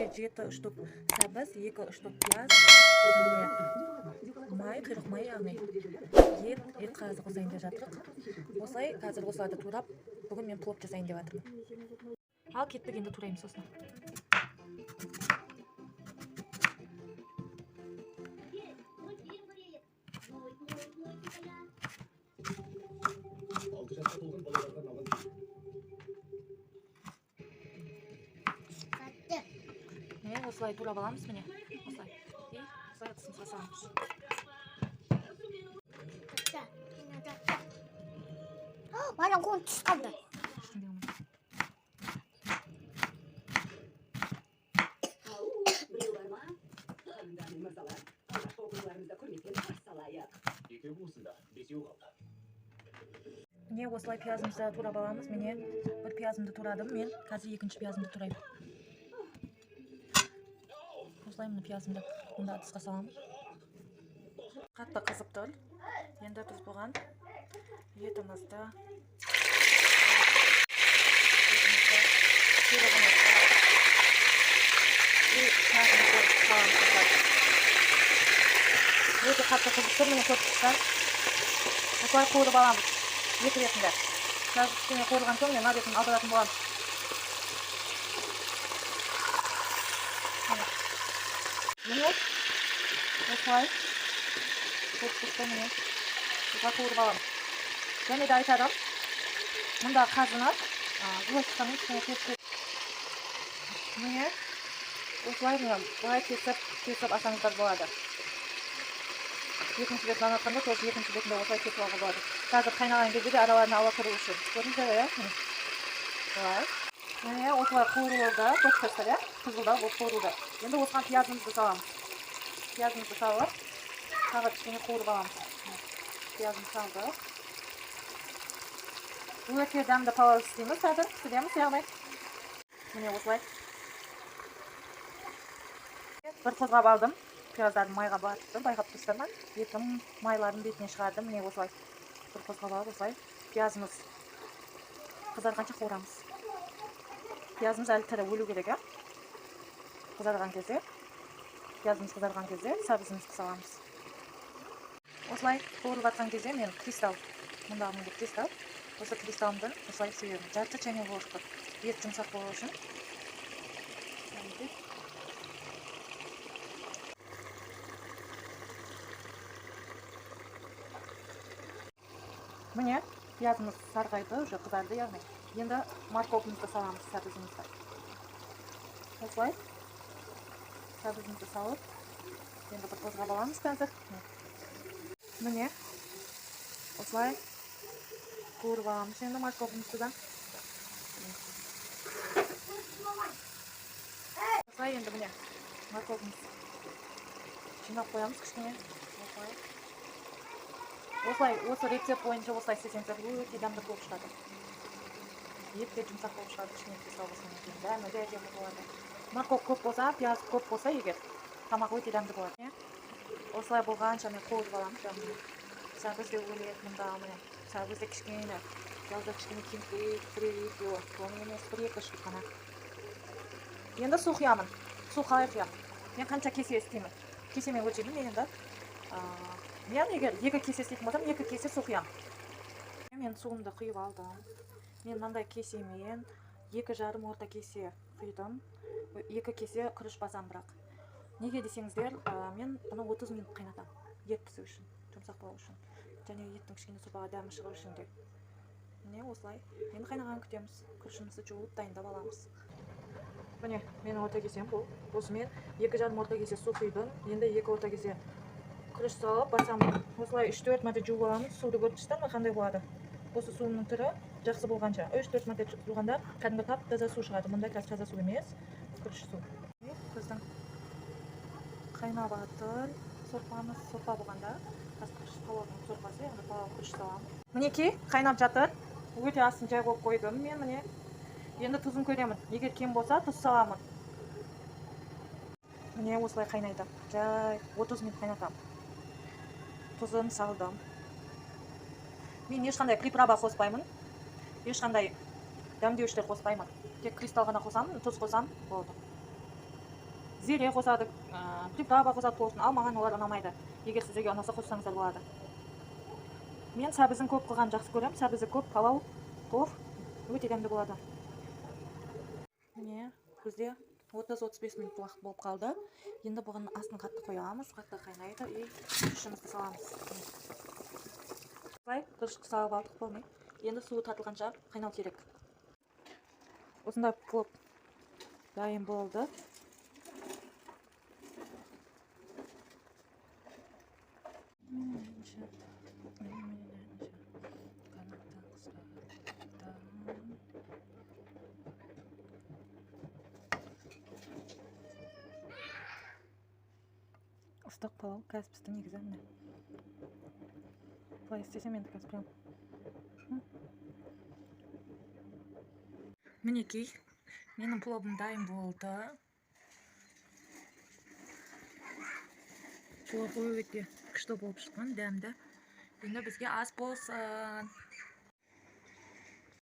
Менде 7 штук сәбіз, 2 штук пияз, міне май, құйрық май, яғни ет, ет қазір қосайын деп жатырық. Осылай қазір осыларды турап, бүгін мен плов жасайын деп жатырмын. Ал кеттік, енді тураймыз осыны. Міне осылай турап аламыз, міне осылай. И осылай ыдысымызға саламыз. Маған қолым түсіп қалды. Ештеңе болмайды. Міне осылай пиязымызды турап аламыз. Міне бір пиязымды турадым мен, қазір екінші пиязымды тураймын. Осылай міне пиязымды мұнда ыдысқа саламын. Қатты қызып тұр. Енді біз бұған етімізді, құйрығымызды и пиязымызды саламыз осылай. Өте қатты қызып тұр, міне көріп тұрсыздар. Осылай қуырып аламыз екі бетінде. Қазір кішкене қуырған соң мен мына бетін аударатын боламын. Міне осылай көріп тұрсыздар, міне осылай қуырып аламыз. Және де айтарым, мұнда қазыны булочканың кішкене кесіп, міне осылай міне былай кесіп, кесіп алсаңыздар болады. Екінші бетін анатқанда тоже екінші бетін де осылай кесіп алуға болады. Қазір қайнаған кезде де араларына ауа кіру үшін. Көрдіңіздер ғой, иә? Міне. Былай. Міне осылай қуырылды, көріп тұрсыздар, иә? Қызылдау болып қуырылды. Енді осыған пиязымызды саламыз. Пиязымызды салып, тағы кішкене қуырып аламыз. Міне, пиязын салдық. Өте дәмді палау істейміз қазір, пісіреміз, яғни. Міне осылай. Бір қозғап алдым. Пияздарды майға батырдым, байқап тұрсыздар ма? Етім майларын бетіне шығардым. Міне осылай. Бір қозғап алып, осылай пиязымыз қызарғанша қуырамыз. Пиязымыз әлі тірі өлу керек, иә? Қызарған кезде, пиязымыз қызарған кезде сәбізімізді саламыз. Осылай қуырылып жатқан кезде мен кристалл, мұндағы менде кристалл, осы кристаллымды осылай себемін. Жарты чайный ложка ет жұмсақ болу үшін. Міне пиязымыз сарғайды, уже қызарды, яғни. Енді морковымызды саламыз, сәбізімізді. Осылай сәбізімізді салып, енді бір қозғап аламыз қазір. Міне осылай қуырып аламыз енді морковымызды да. Осылай енді міне морковымыз жинап қоямыз кішкене. Осылай. Осылай, осы рецепт бойынша осылай істесеңіздер өте дәмді болып шығады. Ет те жұмсақ болып шығады, кішкене кристалл қосқаннан кейін дәмі де әдемі болады. Морковь көп болса, пияз көп болса егер, тамақ өте дәмді болады. Міне, осылай болғанша мен қуырып аламын. Міне, сәбіз де өледі мұнда, міне. Сәбіз де кішкене, пияз да кішкене кемірек, бір екеуі, оның емес, бір екі штук қана. Енді су құямын. Су қалай құямын? Мен қанша кесе істеймін? Кесемен өлшеймін мен енді. Мен егер 2 кесе істейтін болсам, 2 кесе су құямын. Мен суымды құйып алдым. Мен мынандай кесемен екі жарым орта кесе құйдым. 2 кесе күріш басам бірақ. Неге десеңіздер, мен бұны 30 минут қайнатамын. Ет пісу үшін, жұмсақ болу үшін. Және еттің кішкене сорпаға дәмі шығу үшін де. Міне осылай. Енді қайнағанын күтеміз. Күрішімізді жуып дайындап аламыз. Міне, менің орта кесем бұл. Осымен екі жарым орта кесе су құйдым. Енді 2 орта кесе күріш салып басамын. Осылай үш-төрт мәрте жуып аламыз. Суды көріп тұрсыздар ма, қандай болады? Осы суының түрі жақсы болғанша. Үш-төрт мәрте жуғанда кәдімгі тап-таза су шығады. Мұнда қазір таза су емес, күріш су. Біздің қайнап жатыр сорпамыз. Сорпа болғанда қазір күріш палаудың сорпасы, яғни палау күріш саламыз. Мінекей қайнап жатыр. Өте астын жай қойып қойдым мен міне. Енді тұзын көремін. Егер кем болса тұз саламын. Міне осылай қайнайды. Жай 30 минут қайнатамын. Тұзын салдым. Мен ешқандай приправа қоспаймын. Ешқандай дәмдеуіштер қоспаймын. Тек кристалл ғана қосамын, тұз қосамын, болды. Зире қосады, приправа қосады пловтың, ал маған олар ұнамайды. Егер сіздерге ұнаса, қоссаңыздар болады. Мен сәбізін көп қылған жақсы көремін. Сәбізі көп палау, плов өте дәмді болады. Міне, бізде 30-35 минут уақыт болып қалды. Енді бұның астын қатты қоямыз, қатты қайнайды и күрішімізді саламыз. Былай күрішті салып алдық, болмай. Енді суы тартылғанша қайнау керек. Осындай плов дайын болды. Ыстық палау қазір пісті негізі, міне. Былай істесем енді қазір прям. Мінекей, менің пловым дайын болды. Плов өте күшті болып шыққан, дәмді. Енді бізге ас болсын.